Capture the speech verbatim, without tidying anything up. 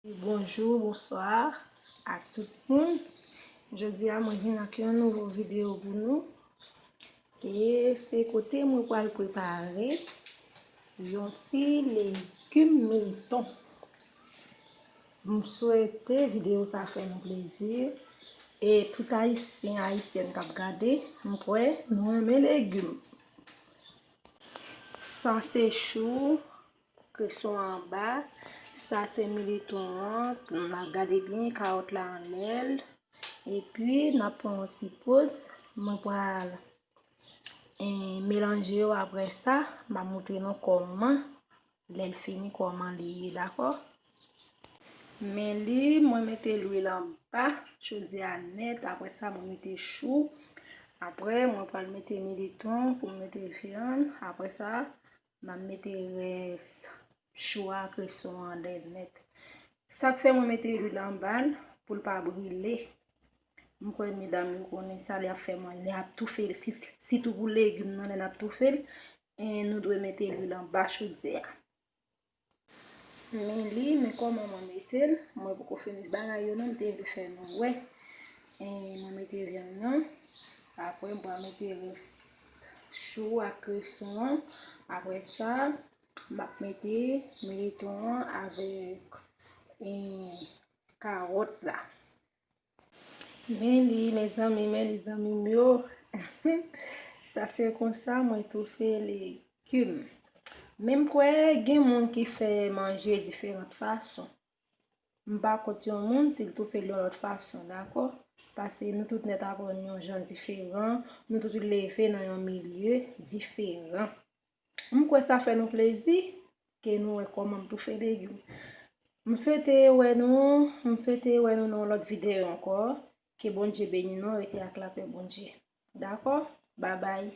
Bonjou, bonswa ak tout moun. Jodi a mwen vin ak yon nouvo videyo pou nou. E se kote mwen pral prepare yon ti legim militon. M swete videyo sa fè nou plezi. E tout ayisyen, ayisyèn k ap gade, m kwè nou renmen legim. Sa se chou, kreson anba. Sa se militon an. N ap gade byen, kawòt la anlè l. Epi, n ap pran yon ti poz. Mwen pral, eh, melanje yo. Apre sa, m ap montre nou kòman, lè l fini, kòman li ye, dakò? Men li, mwen mete lwil anba chodyè a nèt. Apre sa, mwen mete chou. Apre, mwen pral mete militon pou m mete vyann. Apre sa, m ap mete rès chou a, kreson an anlè nèt. Sa k fè mwen mete lwil anba l, pou l pa brile. M kwè medam yo konnen sa, lè y ap fè manje, lè y ap toufe l, si, sitou pou legim nan, lè n ap toufe l, en, nou dwe mete lwil anba chodyè a. Men li, men kòman mwen mete l, mwen poko fini bagay yo non, m te vle fè nou wè. En, mwen mete vyann nan, apre m pral mete rès chou ak kreson an, apre sa, m ap mete militon an avèk, en, kawòt la. Men li, mezanmi, men li, zanmi m yo. Sa se konsa mwen toufe legim. Men m kwè gen moun ki fè manje diferan fason. M pa kont yon moun si l toufe l yon lòt fason, dakò? Paske nou tout nèt aprann yon jan diferan, nou tout leve nan yon milye diferan. M kwè sa fè nou plezi, ke nou wè kòman m toufe legim. M swete wè nou, m swete wè nou nan yon lòt videyo ankò. Ke Bondye beni nou, rete ak lapè Bondye. Dakò? Babay.